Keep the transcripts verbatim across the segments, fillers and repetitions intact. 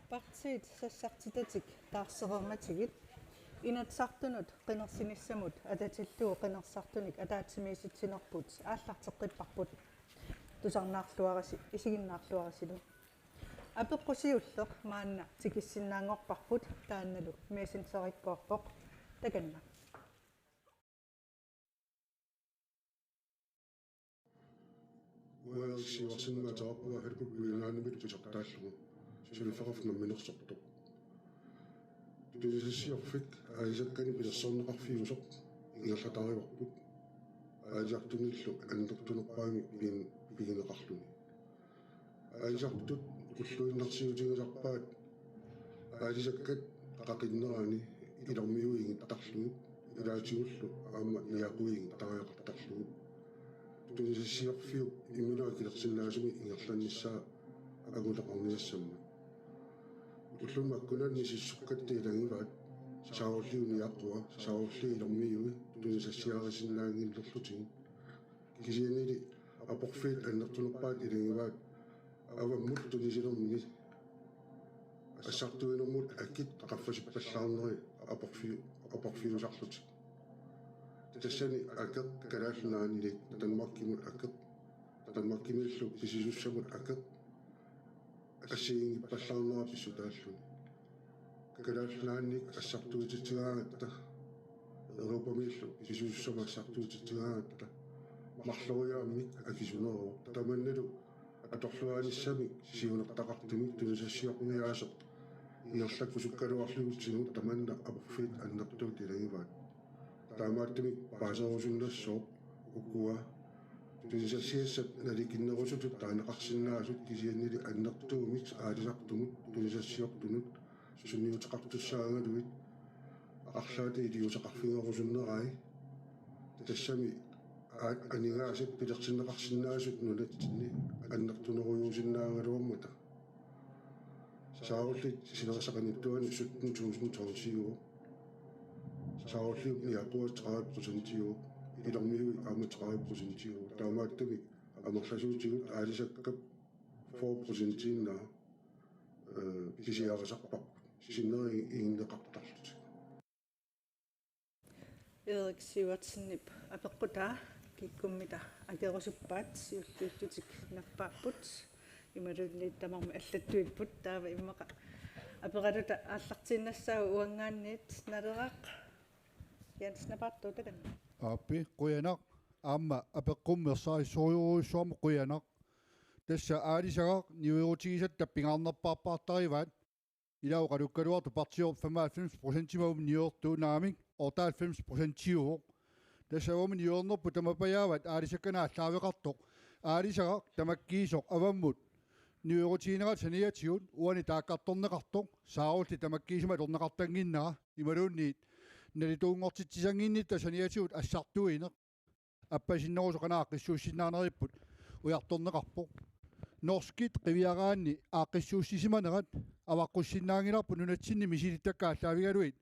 Partiit sassartitatik taarsereermatigit Inatsisartunut qinersinissamut atatillugu qinersisartunik ataatsimiisitsinerput aallarteqqipparput. Tusarnaarluarisi, isiginnaarluarisilu. Apeqqut siulleq maanna tikissinnaanngorparput, taannalu Messengerikkoorpoq, takanna. Uanga Erik Sivertsenimik ateqarpunga, Hatkuk Kujanarmilu pisartaallugu. Suliffeqarfik namminersortoq. Tunisassiorfik aalisakkanik pilersorneqarfiusoq ingerlataarivarput. Aalisartunillu annertunerpaamik pigin-, pigineqarluni. Aalisartut ulluinnarsiutigisarpaat aalisakkat qaqinnerani ilormiuinngittarlugit, ilaatigullu aamma niaquinngittariaqartarlugit. Tunisassiorfiup imminut akilersinnaasumik ingerlannissaa angutaqarniassammat. Ulluni makkunani misissukkatta ilagivaat: Saarulliup niaqua, Saarulliup ilormiui tunisassiarisinnaanngillerlutigit. Kisiannili aporfiit annertunerpaat ilagivaat avammut tunisinermini assartuinermut akit qaffasippallaarneri aporfiu-, aporfiusarlutik. Tassani akeq Kalaallit Nunaanniit Danmarkimut akeq, Danmarkimiillu pisisussamut akeq assigiinngippallaarnera pissutaalluni. Kalaallit Nunaannik assartuutitsigaangatta, Europamiillu pisusussamut assartuutitsigaangatta, marloriaammik akisuneruvoq. Tamannalu atorluaanissamik siunertaqartumik tunisassiorniaaseq ingerlakkusukkaluarlugu tamanna aporfiit annertuut ilagivaat. Taamaattumik paaserusunnassooq ukua tunisassiassat nalikinnerusutut taaneqarsinnaasut, kisiannili annertuumik aalisartumut tunisassiortunut sunniuteqartussaagaluit arlaata iliuuseqarfigerusunnerai. Tassami a-, aningaasat pilersinneqarsinnaasut nunatsinni annertunerujuusinnaagaluarmata. Saarullit sinerissaqanngitsuanik sytten tusind tonsiuvoq. Saarulliup niaqua tredive procentiuvoq. Ilormiui aamma tredive procentiuvoq. Taamaattumik amerlasuutigut aalisakkap fyrre procentiinnaq, øh, pisiarisarparput. Sinneri ingerlaqartarlutik. Erik Sivertsenip apeqqutaa kikkut akerusuppaat siulliullutik nappaapput, imaluunniit tamarmik allattuipput, taava immaqa aperaluta aallartiinnassaaq uanngaanniit. Naleraq Jens Napaartuup takanna. Aappi, qujanaq, aamma apeqqummi ersarissorujussuarmik qujanaq. Tassa aalisagaq niuerutigisatta pingaarnerpaarpaartarivaat. Ila oqalukkaluartoq partiivoq femoghalvfems procentimik niuertuunaramik, otteoghalvfems procentiuvoq. Tassa uagut niuernerput tamapajaavat aalisakkanik aallaaveqartoq. Aalisagaq tamakkiisoq avammut niuerutiginerat saniatigut uani taakkartorneqartoq, Saarulli tamakkiisumik atorneqartannginnera imaluunniit nalituunngortitsisannginnitta saniatigut assartuineq. Appasinnerusoq qanoq aaqqissuussisinnaaneripput ujartorneqarpoq. Norskit qiviaraanni aaqqissuussisimanerat avaqqussinnaanngilarput nunatsinni misilittakkat aallaavigalugit.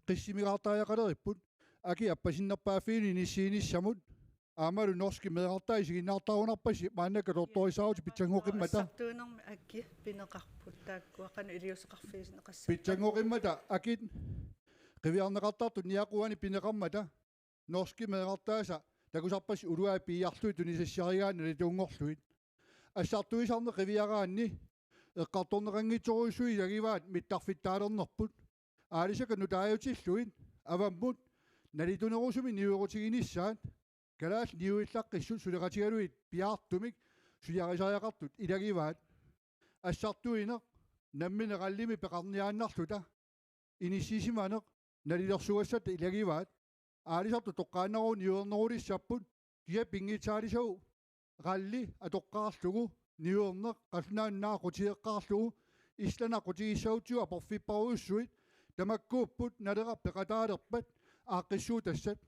Qissimigaartariaqaleripput akit appasinnerpaaffiini inissiinissamut. Aammalu norskit meerartaat isiginnaartarunarpasi maannakkut atortorissaarutit pitsanngoqimmata. Assartuinermi akit pineqarput, taakkua qanoq iliuuseqarfigineqassapput. Pitsanngoqimmata akit qiviarneqartartut niaqut uani pineqarmata. Norskit meerartaasa takusarpassi uluai piiarlugit tunisassiarigaanni nalituunngorlugit. Assartuisarneq qiviaraanni eqqartorneqanngitsorujussuit ilagivaat mittarfittaalernerput. Aalisakkat nutaajutillugit avammut nalitunerusumik niuerutiginissaat, kalaallit niuillaqqissut suleqatigalugit piaartumik suliarisariaqartut ilagivaat. Assartuineq nammineq rallimik peqarniaannarluta, inissisimaneq nalilersugassatta ilagivaat. Aalisartut toqqaannarlugu niuernerulissapput, kia pinngitsaalisagut ralli atoqqaarlugu, niuerneq qallunaat nunaat aqqutigeqqaarlugu, Island aqqutigissagutsigu aporfipparujussuit, tamakkuupput Naleraq peqataalerpat aaqqissuutassat.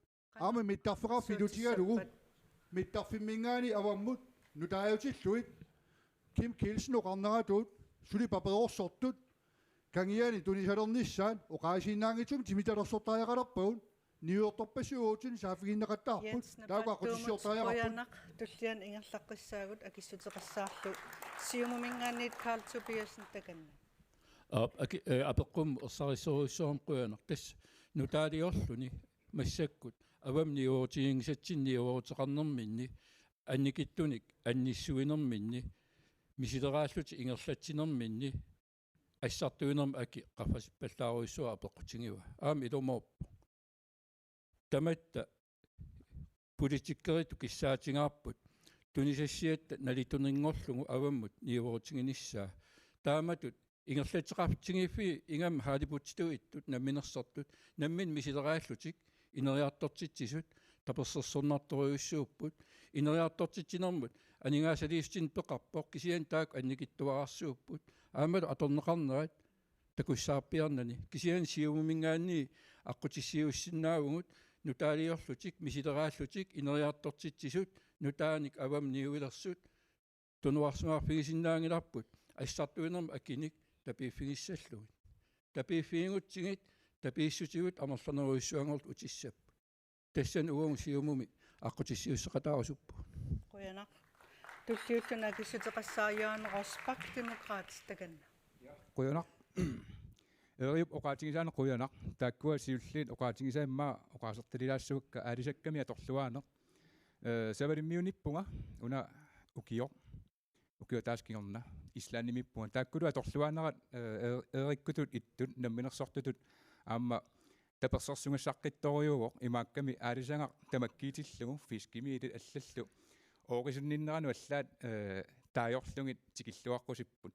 Aamma mittarfeqarfik ilutigalugu, mittarfimminngaanniit avammut nutaajutillugit, Kim Kielsen oqarneratut suli paperersortut kangiani tunisalernissaat oqaasiinnaanngitsumik timitalersortariaqalerpagut, niuertorpassuit uatsinnut saaffiginneqattaarput, taakku aqqutissiortariaqarput. Qujanaq, tulliani ingerlaqqissaagut akissuteqassaarlugu. Siumuminngaanniit Karl Tobiassen takanna. Aap, aki-, eh, apeqqummut ersarissorujussuarmik qujanaq. Tassa nutaaliorluni massakkut avammut niuerutiginngisatsinnik niueruteqarnerminni annikitsunik annissuinerminni misileraallutik ingerlatsinerminni assartuinermut aki qaffasippallaarujussuaq apeqqutigivaa. Aamma ilumoorpoq. Tamatta politikeritut kissaatigaarput tunisassiatta nalituninngorlugu avammut niuerutiginissaa. Taamatut ingerlatseqartigiiffiit ingammik haaliputsitut ittut namminersortut namminneq misileraallutik ineriartortitsisut tapersersornartorujussuupput. Ineriartortitsinermut aningaasaliissutsinnut peqarpoq, kisianni taakku annikitsuararsuupput. Aammalu atorneqarnerat takussaarpiarnani. Kisianni Siumuminngaanniit aqqutissiuussinnaavugut nutaaliorlutik, misileraallutik, ineriartortitsisut, nutaanik avammut niuilersut tunuarsuaarfigisinnaanngilarput assartuinermut akinik tapiiffigissallugit. Tapiiffigigutsigit tapiissutigut amerlanerujussuanngorlutik utissapput. Tassani uagut Siumumi aqqutissiuusseqataarusuppugut. Qujanaq. Tulliulluni akissuteqassaaq Johan Rosbach, Demokraatit, takanna. Qujanaq. Eeriup oqaatigisaaneq qujanaq. Taakkua siulliit oqaatigisai immaqa oqaasertalilaassavakka aalisakkamik atorluaaneq. Eh, Savalimmiunippunga una ukioq. Ukioq ataaseq kingorna. Islandimiippunga. Taakkulu atorluaanerat, eh, Eer-, Eerikkutut ittut namminersortutut aamma tapersersugassaqqittorujuuvoq, imaakkami aalisagaq tamakkiitillugu, fiskemiilit allallu oorisunninneranut allaat, eh, taajorlugit tikilluaqqusipput.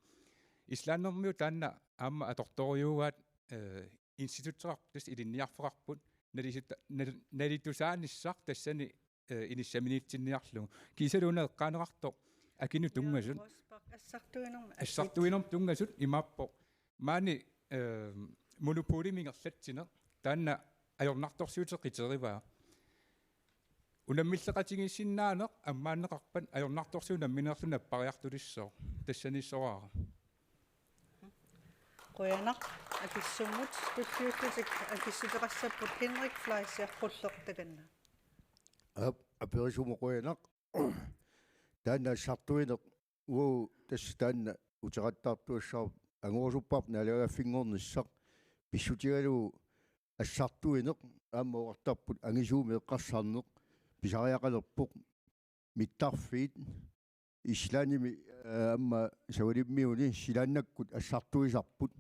Islandimiut taanna aamma atortorujuugaat, eh, institutseqarput, tassa ilinniarfeqarput, nalisut-, nal-, nalitusaanissaq tassani, eh, inissaminiitsinniarlugu. Kiisalu una eqqaaneqartoq akinut tunngasut. Rosbach, assartuinermut akit. Assartuinermut tunngasut imaappoq. Maani, eh, monopolimik ingerlatsineq taanna ajornartorsiuteqiterivaa. Unammilleqatigiissinnaaneq ammaanneqarpat ajornartorsiut nammineerluni appariartulissaaq. Tassaniissoraara. Qujanaq akissummut. Tulliullutik akissuteqassapput Henrik Fleischer, Qulleq, takanna. Aap, aperisumut qujanaq. Taanna assartuineq uagut tassa taanna uteqattaartuassaaq, angorusupparput naalagaaffinngornissaq, pissutigalugu assartuineq aamma oqartarput angisuumik eqqarsarneq pisariaqalerpoq, mittarfiit Islandimi, eh, aamma Savalimmiuni silaannakkut assartuisarput.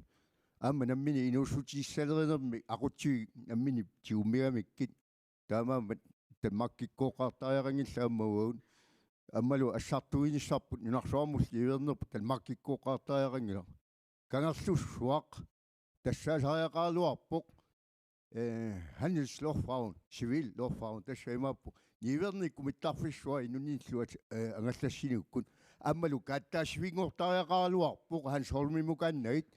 Aamma nammineq inuussutissalerinermi aqutsivik nammineq tigummigamikkit. Taamaammat Danmarkikkooqqaartariaqanngillat aamma uagut. Aammalu assartuinissarput nunarsuarmullu niuernerput Danmarkikkooqqaartariaqanngilaq. Kangerlussuaq tassaasariaqaraluarpoq, eh, handelslufthavn, civil lufthavn, tassa imaappoq niuernikkut mittarfissuaq inunnillu at-, eh, angallassinukkut. Aammalu kaattaassivinngortariaqaraluarpoq Hanstholmimukaannagit.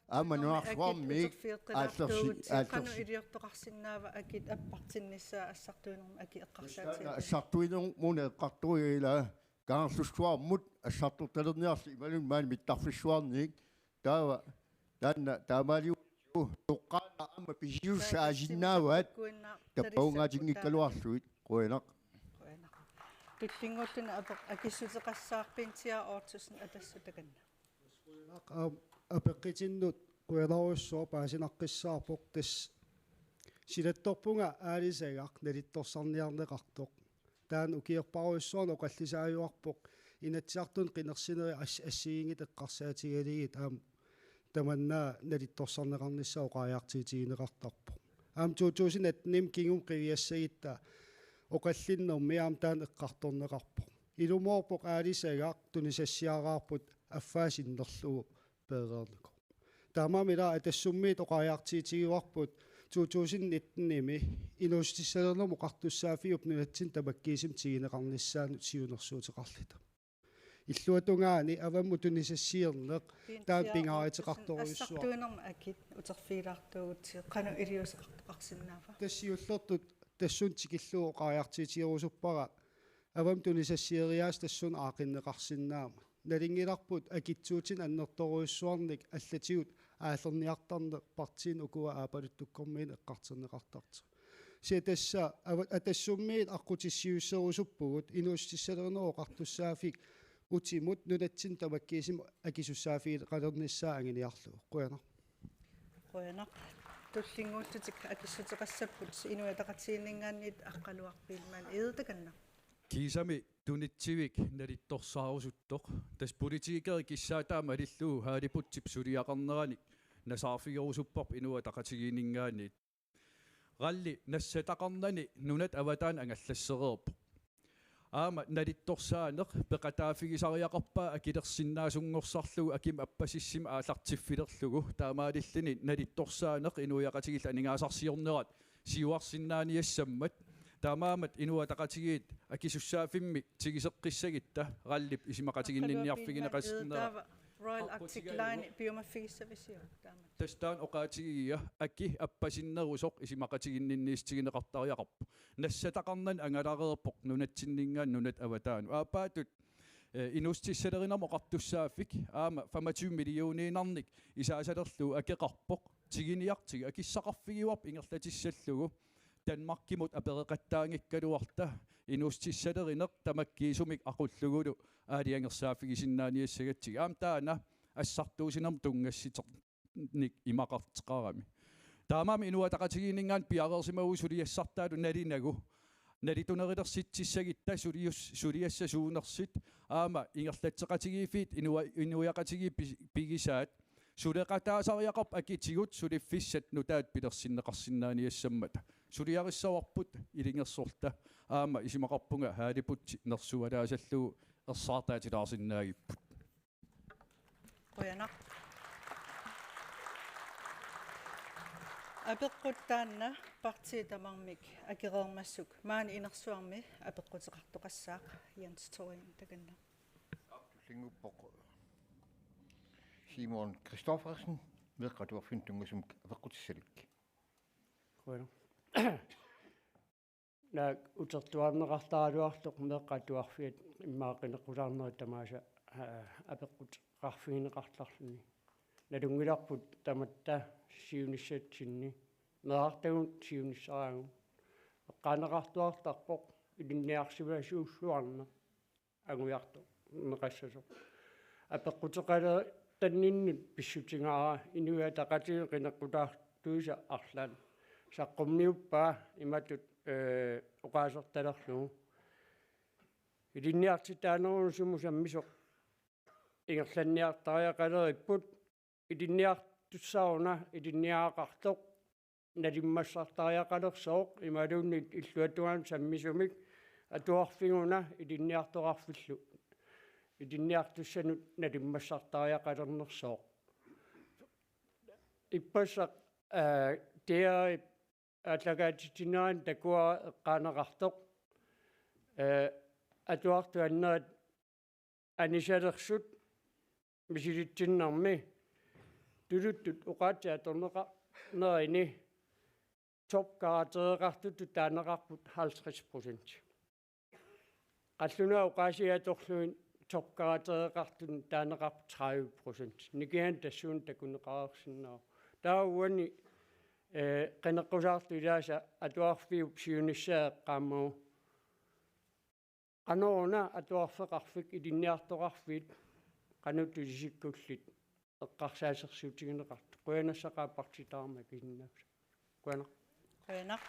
Aamma nunarsuarmi aallersi-, aallersi-, qanoq iliortoqarsinnaava akit appartinnissaa assartuinermut akit eqqarsaatigalugu. Assartuinermut eqqartorujuk ilaa Kangerlussuarmut assartortalerniarlugu imaluunniit maani mittarfissuarniit. Taava taanna taamaaliu toqqaannaq aamma pisisussaasinnaavat tappavunngaatinngikkaluarlugit. Qujanaq. Qujanaq. Tullinnguulluni apeq akissuteqassaaq Bent Ottosen, Atassut, takanna. Aam, apeqqutinnut qujanarujussuaq, paasinaqqissaarpoq. Tassa silattorpunga aalisagaq nalittorsarniarneqartoq. Taanna ukiorparujussuarni oqallisaajuarpoq Inatsisartuni qinersinerit as-, assigiinngitsut eqqarsaatigalugit aamma tamanna nalittorsarneqarnissaa oqariartuutigineqartarpoq. Aamma to tusind attenimi kingumut qiviassagutta oqallinnermi aamma taanna eqqartorneqarpoq. Ilumoorpoq aalisagaq tunisassiaraarput affaa sinnerlugu peereernikoq. Taamaammat ilaa Atassummiit oqariartuutigivarput to tusind nittenimi inuussutissalernermut oqartussaaffiup nunatsinni tamakkiisumik tiguneqarnissaanut siunnersuuteqarluta. Illuatungaani avammut tunisassiorneq taanna pingaaruteqartorujussuaq. Assartuinermut akit uterfigilaartuugutsigu qanoq iliuuseqartoqarsinnaava? Tassa siullertut tassunga tikillugu oqariartuutigerusuppara avammut tunisassioriaaseq tassunga aaqqinneqarsinnaammat. Nalunngilarput akitsuutinik annertoorujussuarnik allatigut aallerniartarneq partiinit ukua aappaluttukkormiinik eqqartorneqartartoq. Kisianni tassa ava-, Atassummiit aqqutissiuusserusuppugut inuussutissalerinermut oqartussaaffik utimut nunatsinni tamakkiisumik akisussaaffigineqalernissaa anguniarlugu. Qujanaq. Qujanaq. Tullinnguullutik akissuteqassapput Inuit Ataqatigiinninngaanniit Aqqaluaq Biilmann Egede, takanna. Kiisami tunitsivik nalittorsaarusuttoq. Tassa politikerit kissaataat malillugu Haaliputsip suliaqarneranik nasaarfigerusupparput Inuit Ataqatigiinninngaanniit. Ralli nassataqarnani nunat avataanut angallassereerpoq. Aamma nalittorsaaneq peqataaffigisariaqarpaa akilersinnaasunngorsaarlugu akimut appasissimut aallartiffilerlugu, taamaalilluni nalittorsaaneq inuiaqatigiillu aningaasarsiornerat siuarsinnaaniassammat. Taamaammat Inuit Ataqatigiit akisussaaffimmi tigiseqqissagutta rallip isumaqatiginninniarfigineqarsinnera. Royal Arctic Line piumaffigissavisiuk taama? Tassa taanna oqaatigigiga, aki appasinnerusoq isumaqatiginninniissutigineqartariaqarpoq. Nassataqarnani angalareerpoq nunatsinninngaanniit nunat avataanut. Aappaatut, eh, inuussutissalerinermut oqartussaaffik aamma femogtyve millioniinnarnik isaasalerlugu akeqarpoq. Tiguniartigu akissaqarfigivarput ingerlatissallugu. Danmarkimut apereqattaanngikkaluarluta inuussutissalerineq tamakkiisumik aqullugulu aalajangersaaffigisinnaaniassagatsigu. Aamma taanna assartuussinermut tunngassuternik imaqartoqarami. Taamaammat Inuit Ataqatigiinninngaanniit piareersimavugut suliassartaalu nalunagu. Nalitunerulersitsissagutta sulius-, suliassat suunersut aamma ingerlatseqatigiiffiit inua-, inuiaqatigiit pi-, pigisaat. Suleqataasariaqarput akitigut suliffissat nutaat pilersinneqarsinnaaniassammata. Suliarissavarput ilungersorluta, aamma isumaqarpunga Haaliputsi nersualaasallugu ersaartaatilaarsinnaagipput. Qujanaq. Apeqqut taanna partiit tamarmik akereermassuk maani inersuarmi apeqquteqartoqassaaq. Jens Thoreen, takanna. Tullinnguuppoq Simon Christoffersen, Meeqqat Atuarfinnut tunngasumik apeqqutissalik. Qujanaq. Naak utertuarneqartaraluartoq Meeqqat Atuarfiat immaqa qineqqusaarnerit tamaasa, aa, apeqquteqarfigineqartarluni. Nalunngilarput tamatta siunissatsinni. Meerartagut siunissaraagut. Eqqaaneqartuartarpoq ilinniarsimasulluarneq angujartorneqassasoq. Apeqquteqalertanninnut pissutigaara Inuit Ataqatigiit qineqqutaartuisa arlaannik. Saqqummiuppaa imatut, ee, oqaasertalerlugu: Ilinniartitaanerusumut sammisoq ingerlanniartariaqaleripput, ilinniartussaq una ilinniagaqartoq nalimmassartariaqalersooq imaluunniit illuatungaanut sammisumik atuarfiup una ilinniartoqarfillu ilinniartussanut nalimmassartariaqalernersooq. Ippassaq, aa, tiaip aallakaatitsinerani takuara eqqaaneqartoq, ee, atuartut annerit anisalersut misilitsinnermi tuluttut oqaatsit atorneqarnerini topkaraktereqartutut taaneqarput halvtreds procent. Qallunaat oqaasii atorlugit topkaraktereqartutut taaneqarput tredive procent. Nikinganik tassuuna takuneqareersinnaavoq. Taava uani, ee, qineqqusaartut ilaasa atuarfiup siunissaa eqqaamagu: Qanoruna atuarfeqarfik ilinniartoqarfiit qanoq ilisikkullit eqqarsaasersuutigineqartut? Qujanassaaq partiit tamarmik akisinnaavasi. Qujanaq. Qujanaq.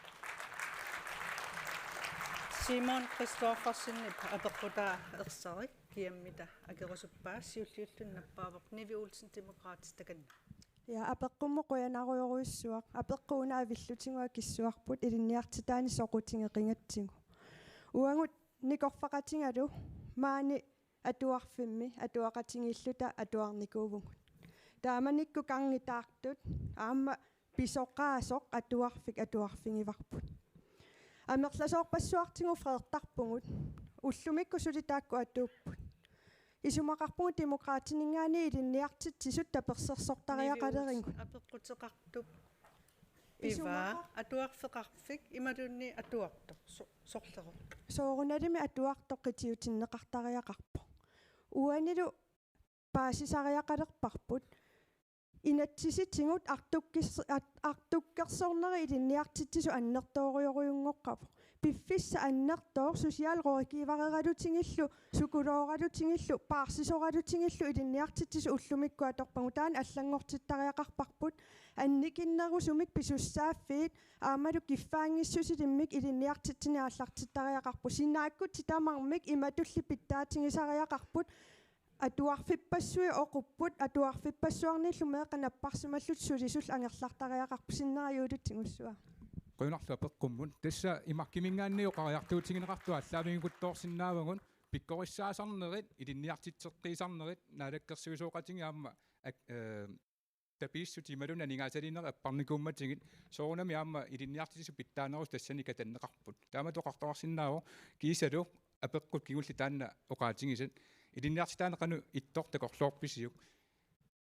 Simon Christoffersenip apeqqutaa ersarik kiammita akerusuppaa, siulliulluni nappaavoq Nivi Olsen, Demokraatit, takanna. Ja, apeqqummut qujanarujorujussuaq. Apeqqut una avillutigu akissuarput ilinniartitaaneq soqutigeqigatsigu. Uagut nikorfaqatigalu maani atuarfimmi atuaqatigiilluta atuarnikuuvugut. Taamanikkut kanngitaartut aamma pisoqaasoq atuarfik atuarfigivarput. Amerlasoorpassuartigut freertarpugut. Ullumikkut suli taakku atuupput. Isumaqarpugut Demokraatininngaanniit ilinniartitsisut tapersersortariaqalerigut. Nivi Olsen, apeqquteqartup pivaa, isumaqar- atuarfeqarfik imaluunniit atuartoq, so-, sorleq? Soorunalimi atuartoq qitiutinneqartariaqarpoq. Uanilu paasisariaqalerparput. Inatsisitigut artukkis-, at-, artukkersornerit ilinniartitsisut annertoorujorujunngorput. piffissaq annertooq, socialrådgivereralutigillu, psykologeralutigillu, paarsisoralutigillu ilinniartitsisut ullumikkut atorpagut. Taanna allanngortittariaqarparput. Annikinnerusumik pisussaaffiit aammalu kiffaanngissusilimmik ilinniartitsineq aallartittariaqarpoq. Sinaakkutit tamarmik imatulli pitsaatigisariaqarput. Atuarfippassuit oqupput, atuarfippassuarnillu meeqqat napparsimallutik sulisullu angerlartariaqarput. Sinnera Juulut tigussuaa. Qujanarlu apeqqummut. Tassa imakkiminngaanniit oqariartuutigineqartut aallaavigikkuttoorsinnaavagut, pikkorissaasarnerit, ilinniartitseqqiisarnerit, naalakkersuisooqatigiit aamma ak-, eh, tapiissutit imaluunniit aningaasaliinerit apparnikuummatigit, soorunami aamma ilinniartitsisut pitsaanerusut tassani katanneqarput. Taamatut oqartoqarsinnaavoq, kiisalu apeqqut kingulleq taanna oqaatigisat, ilinniartitaaneq qanoq ittoq takorloorpisiuk?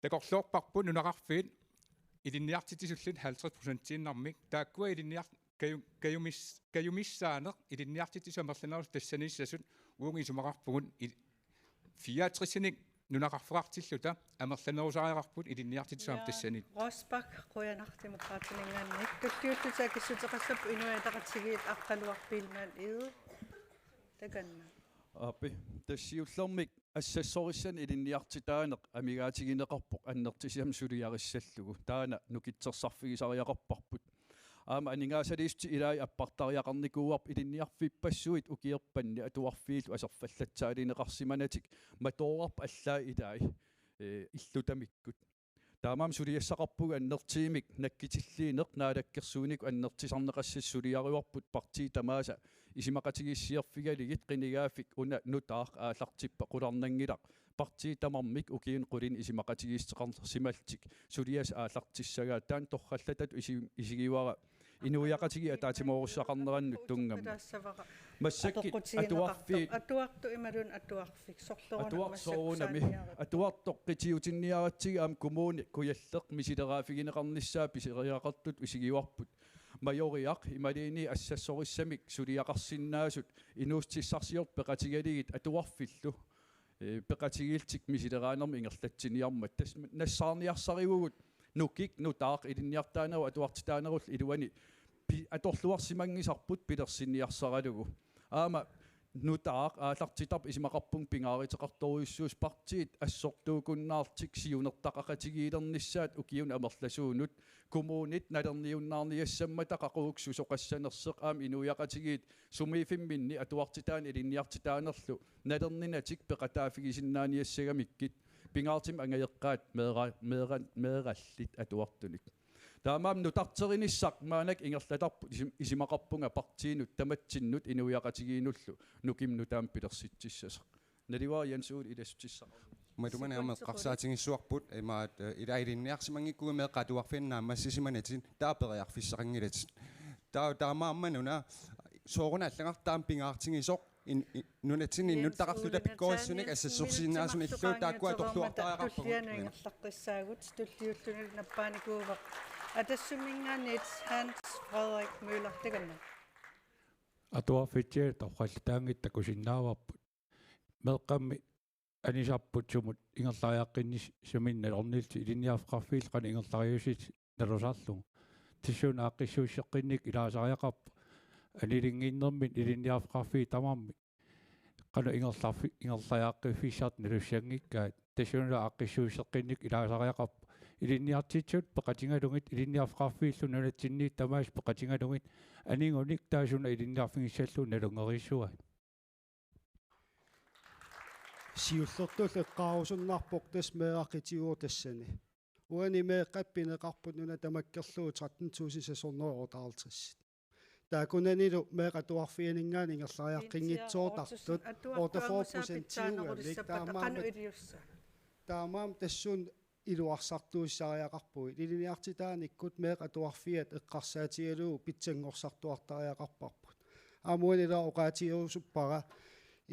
Takorloorparput nunaqarfiit ilinniartitsisullit halvtreds procentiinnarmik, taakkua ilinniart-, kaju-, kajumis-, kajumissaaneq ilinniartitsisut amerlanerusut tassaniissasut, uagut isumaqarpugut i-, fireogtresinik nunaqarfeqartilluta amerlanerusariaqarput ilinniartitsisut aamma tassani. Rosbach, qujanaq, Demokraatininngaanniit. Tulliullutik akissuteqassapput Inuit Ataqatigiit, Aqqaluaq Biilmann Egede. Takanna. Aappi, tassa siullermik assassorissani ilinniartitaaneq amigaatigineqarpoq annertusiamik suliarissallugu. Taanna nukittorsarfigisariaqarparput. Aamma aningaasaliissutit ilaat appartariaqarnikuuarput ilinniarfippassuit ukiorpanni atuarfiillu aserfallatsaalineqarsimanatik matoorarput allaat ilaat, eh, illutamikkut. Taamaammat suliassaqarpugut annertuumik nakkutilliineq, naalakkersuinikkut annertusarneqassasoq suliarivarput partiit tamaasa isumaqatigiissusiorfigalugit. Qinigaaffik una nutaaq aallartippoq, qularnanngilaq partiit tamarmik ukiuni qulini isumaqatigiissuteqarsimallutik suliassat aallartissagaat. Taanna torrallatatut isi-, isigivara inuiaqatigiit ataatsimoorussuaqarnerannut tunngavut. Massakkut atuarfiit, atuartoq imaluunniit atuarfik, sorlerunak atuartoq massakkut soorunami saaniaruk. Atuartoq qitiutinniaratsigu aamma Kommune Kujalleq misileraaffigineqarnissaa pisariaqartutut isigivarput. Majoriaq imaluunniit assassorissamik suliaqarsinnaasut inuussutissarsiortut peqatigalugit atuarfillu, eh, peqatigiillutik misileraanermik ingerlatsiniarmata. Tassa nassaarniarsarivugut nukik nutaaq ilinniartitaanerup atuartitaanerullu iluani pi-, atorluarsimanngisarput pilersinniarsaralugu. Aamma nutaaq aallartittarput isumaqarpunga pingaaruteqartorujussuusoq partiit assortuukunnaarlutik siunertaqaqatigiilernissaat ukiunut amerlasuunut. Kommunit nalerniunnaarniassammata qaqugu susoqassanersoq aamma inuiaqatigiit sumiiffimminni atuartitaaneq ilinniartitaanerlu nalerninatik peqataaffigisinnaaniassagamikkit, pingaartumik angajoqqaat meera-, meera-, meerallit atuartunik. Taamaammat nutarterinissaq maannakkut ingerlatarput, isum-, isumaqarpunga partiinut tamatsinnut inuiaqatigiinnullu nukimmut nutaamut pilersitsissasoq. Naluara Jens Ole ilassutissaqarmat. Matumani aamma eqqarsaatigissavarput, imaat, eh, ila ilinniarsimanngikkuit meeqqat atuarfianni naammassisimanatit, taava periarfissaqanngilatit. Taa-, taamaammat una sooruna allagartaq aamma pingaartigisoq in-, i-, nunatsinni innuttaqarluta pikkorissunik assassorsiinnaasunik illugu taakkua atorluartariaqarpagut. Tullianut ingerlaqqissaagut, tulliulluni nappaanikuuvoq Atassumminngaanniit Hans Frederik Møller, takanna. Atuarfitsiallu torrallataanngitsut takusinnaavarput. Meeqqammi anisarput sumut ingerlariaqqinnissaminnut nalornillutik ilinniarfeqarfiillu qanoq ingerlariusut nalusarlugu. Tassuuna aaqqissuusseqqinnikkut ilaasariaqarpoq anilinnginnerminni ilinniarfeqarfiit tamarmik qanoq ingerlarfi-, ingerlariaqqiffissartik nalussanngikkaat. Tassuuna aaqqissuusseqqinnikkut ilaasariaqarpoq ilinniartitsisut peqatigalugit, ilinniarfeqarfiillu nunatsinniittut tamaasa peqatigalugit, anigunik taava suna ilinniarfigissallugu nalunngeriissuaat. Siullertullu eqqaarusunnarpoq tassa meeraq qitiuvoq tassani. Uani meeqqat pineqarput nuna tamakkerlugu tretten tusind seks hundrede og otteoghalvtreds. Taakkunanilu meeqqat atuarfianinngaanniit ingerlariaqqinngitsoortartut otteogfyrre procentiugamik, taamaammat, taamaammat tassuuna iluarsartuussisariaqarpugut. Ilinniartitaanikkut meeqqat atuarfiat eqqarsaatigalugu pitsanngorsartuartariaqarparput. Aamma uani ila oqaatigerusuppara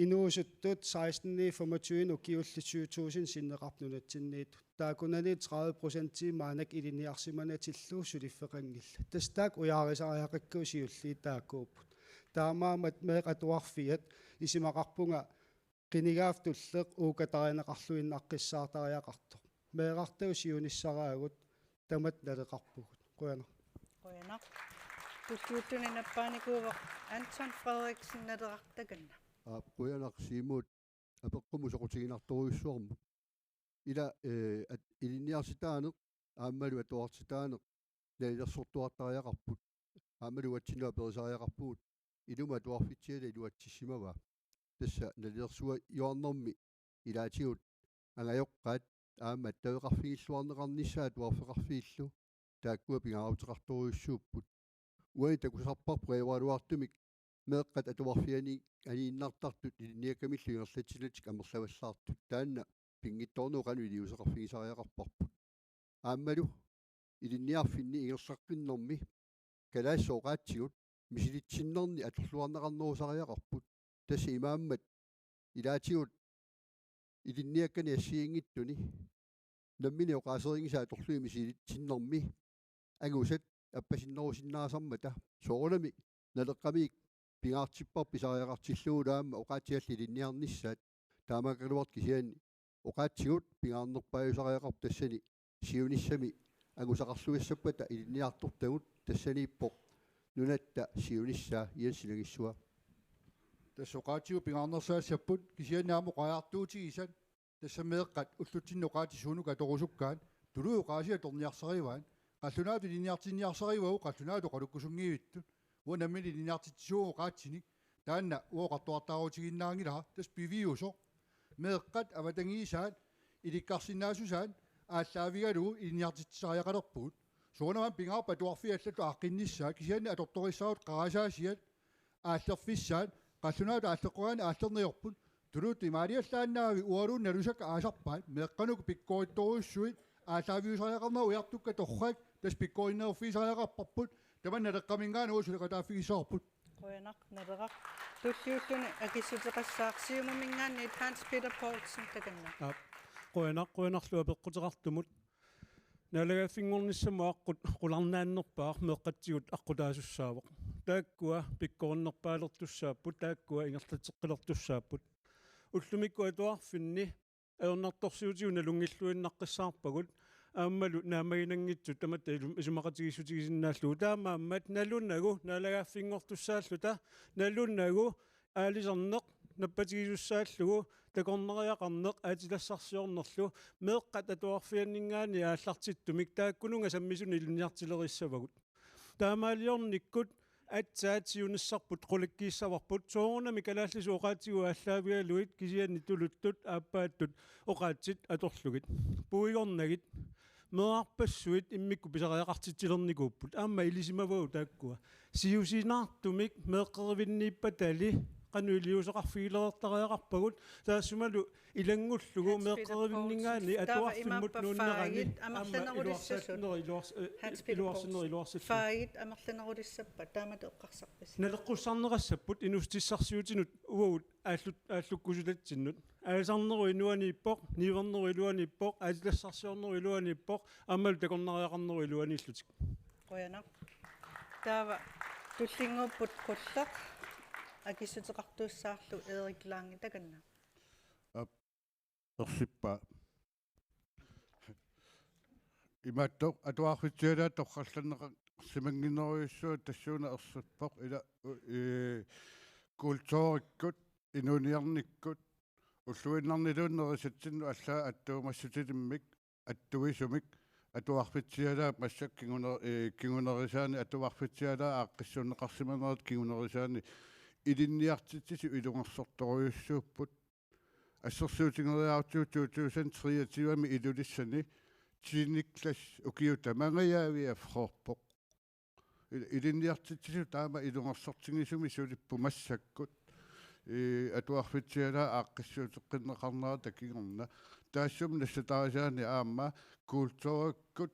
inuusuttut seksten femogtyve ukiullit syv tusind sinneqarput nunatsinniittut. Taakkunani tredive procenti maannakkut ilinniarsimanatillu suliffeqanngillat. Tassa taakku ujaarisariaqakkagut siulliit taakkuupput. Taamaammat meeqqat atuarfiat isumaqarpunga qinigaaffik tulleq uukatarineqarluinnaqqissaartariaqartoq. Meerartagut siunissaraagut, tamatta naleqarpugut. Qujanaq. Qujanaq. Tulliuttuni nappaanikuuvoq Anton Frederiksen, Naleraq, takanna. Aap, qujanaq Siumut apeqqummut soqutiginartorujussuarmut. Ila, eh, at-, ilinniartitaaneq aammalu atuartitaaneq nalilersortuartariaqarput. Aammalu uatsinnut aperisariaqarpugut, ilumut atuarfitsialak iluatsissimavaa. Tassa nalilersuiarnermi ilaatigut angajoqqaat aamma attaveqarfigilluarneqarnissaat atuarfeqarfiillu taakkua pingaaruteqartorujussuupput. Uani takusarparput qiualuartumik meeqqat atuarfiani aniinnartartut ilinniakkamillu ingerlatsinatik amerlavallaartut. Taanna pinngitsoornagu qanoq iliuuseqarfigisariaqarparput. Aammalu ilinniarfinni ingerlaqqinnermi kalaallisut oqaatsigut misilitsinnerni atorluarneqarnerusariaqarput. Tassa imaammat ilaatigut ilinniakkani assigiinngitsuni nammineq oqaaserinngisaat atorlugit misilitsinnermi angusat appasinnerusinnaasarmata. Soorunami Naleqqamiit pingaartipparput pisariaqartillugulu aamma oqaatsit allat ilinniarnissaat. Taamaakkaluartoq kisianni oqaatsigut pingaarnerpaajusariaqarput tassani siunissami angusaqarluissappata ilinniartortagut, tassaniippoq nunatta siunissaa. Jens, ilagissava. Tassa oqaatsigut pingaarnersaassapput kisianni aamma oqariartuutigisat. Tassa meeqqat ullutsinni oqaatsit suunuku atorusukkaat, tuluit oqaasii atorniarsarivaat, qallunaatut ilinniartinniarsarivagut, qallunaatut oqalukkusunngivittut. Uanga nammineq ilinniartitsisuuvoq oqaatsinik, taanna uanga oqartuartaarutiginnaanngilara, tassa piviusoq. Meeqqat avatangiisaat ilikkarsinnaassusaat aallaavigalugu ilinniartitsisariaqalerpugut. Soorunami pingaarpoq atuarfiit allatut aaqqinnissaat, kisianni atortorissaarutit qarasaasiat aallerfissaat, qallunaatut aalleqqoriarneq aallerniorput, tuluttut imaaliallaannaavi ualuunniit nalusakkat aasarpaat, meeqqanut pikkorittorujussuit aallaaviusariaqarnerat ujartukkat torrak, tassa pikkorinneruffigisariaqarparput, tamanna Naleqqaminngaanniit suleqataaffigissavarput. Qujanaq, Naleraq. Tulliuttuni akissuteqassaaq Siumuminngaanniit Hans Peter Poulsen, takanna. Aap, qujanaq, qujanarlu apeqquteqartumut. Naalagaaffinngornissamut aqqut qularnaannerpaaq meeqqatsigut aqqutaasussaavoq. Taakkua pikkorinnerpaalertussaapput, taakkua ingerlatseqqilertussaapput. Ullumikkut atuarfinni ajornartorsiutigut nalunngilluinnaqqissaarpagut, aammalu naammaginanngitsut tamatta ilu-, isumaqatigiissutigisinnaallugu. Taamaammat nalunagu naalagaaffinngortussaalluta, nalunagu aalisarneq nappatigisussaallugu, takornariaqarneq, aatilassarsiornerlu, meeqqat atuarfianninngaanniit aallartittumik taakkununnga sammisunut ilinniartilerissavagut. Taamaaliornikkut aatsaat siunissarput qulikkiissavarput, soorunami kalaallisut oqaatsigut aallaavigalugit, kisianni tuluttut aappaattut oqaatsit atorlugit. Puigornagit, meerarpassuit immikkut pisariaqartitsilernikuupput. Aamma ilisimavagut taakkua. Siusinaartumik meeqqerivinniippatali qanoq iliuuseqarfigilereertariaqarpagut, taassumalu ilanngullugu meeqqerivinninngaanniit atuarfimmut nuunnerani aamma iluarsaatsineri iluars-, eh, iluarsinneri iluarsillugit. Faagit amerlanerulissappat taamatut eqqarsarpisi? Naleqqussarneqassapput inuussutissarsiutinut uagut aallut-, aallukkusutatsinnut. Aalisarnerup iluaniippoq, niuernerup iluaniippoq, aatilassarsiornerup iluaniippoq, aammalu takornariaqarnerup iluaniillutik. Qujanaq. Taava tullinnguupput qulleq, akissuteqartuassaarlu Erik Lange, takanna. Aap, ersippaa. Imaattoq atuarfitsialaat torrallanneqarsimannginnerujussuaq tassuuna ersippoq ila, u-, ee, kulturikkut, inuuniarnikkut, ulluinnarniluunniit nerisatsinnut allaat attuumassutilimmik, attuisumik, atuarfitsialaat massakkut kinguner-, ee, kingunerisaanik atuarfitsialaat aaqqissuunneqarsimanerat kingunerisaanik ilinniartitsisut ilungersortorujussuupput. Assersuutigeriarutsigu to tusind treogtyve-mi Ilulissani tiende klasse ukiut tamangajaviat fyrreerpoq. Il-, ilinniartitsisut taama ilungersortigisumik sulipput massakkut. Ee, atuarfitsialaat aaqqissuuteqqinneqarnerata kingorna. Taassuma nassatarisaanik aamma kulturikkut,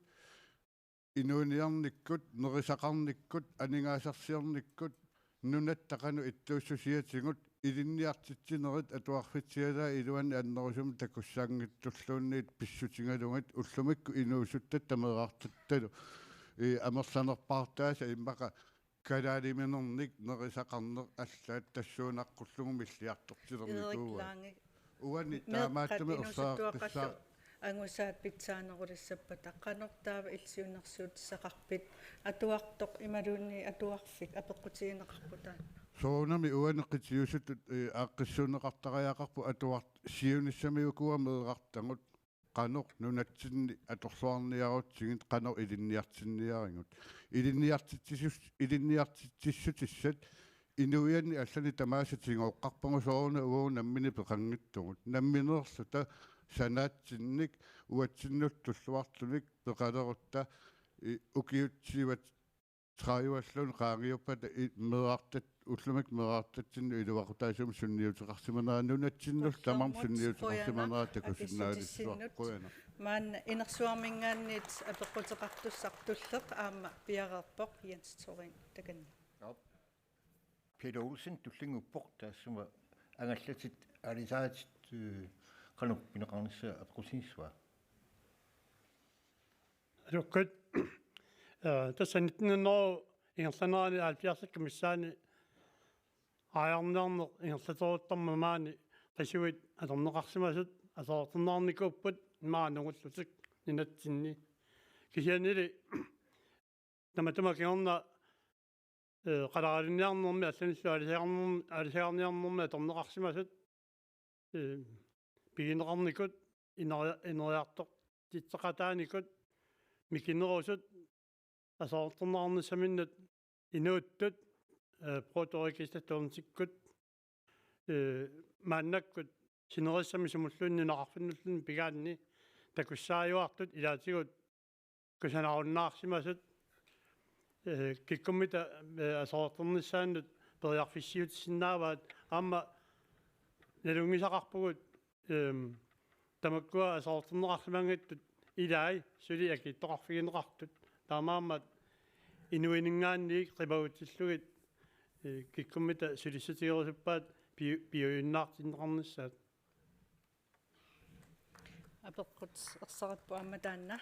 inuuniarnikkut, nerisaqarnikkut, aningaasarsiornikkut, nunatta qanoq ittuussusiatigut, ilinniartitsinerit atuarfitsialaat iluanni annerusumik takussaanngitsulluunniit pissutigalugit ullumikkut inuusuttatta meerartattalu, ee, amerlanerpaartaasa immaqa kalaaliminernik nerisaqarneq allaat tassuunaqqullugu milliartortilernikuuaat. Erik Lange. Uani meeqqat taamaattumik inuusuttuaqqallu erseqqissaaq-, Angusaat pitsaanerulissappata qanoq taava illit siunnersuutissaqarpit, atuartoq imaluunniit atuarfik apeqqutigineqarpoq taanna? Soorunami uani qitiusutut, eh, aaqqissuunneqartariaqarpoq atuartut siunissami ukua meerartagut qanoq nunatsinni atorluarniarutsigit, qanoq ilinniartinniarigut. Ilinniartitsisus-, ilinniartitsissutissat inuianni allani tamaasa tigooqqarpagut soorunami uagut nammineq peqanngitsugut. Nammineerluta sanaatsinnik uatsinnut tulluartunik peqalerutta, i-, ukiut sivat tredive-llu qaangiuppata i-, meerartat-, ullumikkut meerartatsinnut iluaqutaasumik sunniuteqarsimanera, nunatsinnullu tamarmik sunniuteqarsimanera takusinnaavissuaq. Qujanaq. Maanna inersuarminngaanniit apeqquteqartussaq tulleq aamma piareerpoq, Jens Thorin, takanna. Peter Olsen tullinnguuppoq, taassuma angallatit aalisaatit, eh, qanoq pineqarnissaa apeqqutigissava? Aluukkut, eh, tassa nitten hundrede ingerlanerani halvfjerdsikkut missaani aajarniarneq ingerlateruttormat maani qisuit atorneqarsimasut aserorterneqarnikuupput imaanngullutik nunatsinni. Kisiannili tamatuma kingorna, eh, qaleralinniarnermi allanillu aalisagarnermi, aalisagarniarnermi atorneqarsimasut, eh, pigineqarnikut, ineri-, ineriartortitseqataanikut, mikinerusut, aserorterneqarnissaminnut inuuttut, eh, Proto Register Torrentsikkut, eh, maannakkut sinerissami sumulluunniit nunaqarfinniluunniit pigaanni takussaajuartut ilaatigut kusanarunnaarsimasut, eh, kikkummita, eh, aserorternissaannut periarfissiutissinnaavaat, aamma nalunngisaqarpugut, ehm, tamakkua aserorterneqarsimanngitsut ilai suli akiitsoqarfigineqartut. Taamaammat inuininngaanniit qimagutsillugit, eh, kikkummita sulissutigerusuppaat pi-, piujunnaartinneqarnissaat. Apeqqut ersarippoq aamma taanna.